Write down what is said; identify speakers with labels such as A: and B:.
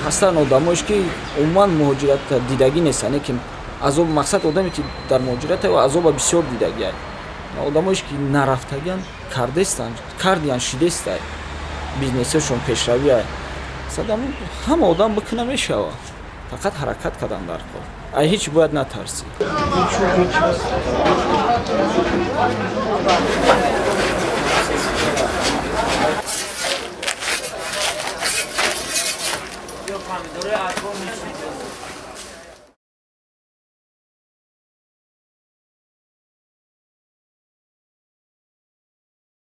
A: Ҳастанд одамош, ки умуман муҳоҷират дидагӣ нестанд, ки азоб, мақсад, одаме, ки дар муҳоҷират азоба бисёр дидагиай. Одамоеш, ки нарафтагиан, кардестанд, кардиян, шидестай, бизнесашон пешравиай. Ҳама одам бикуна мешава, фақат ҳаракат кардан дар кор. Ай ҳеҷ бояд натарсӣ.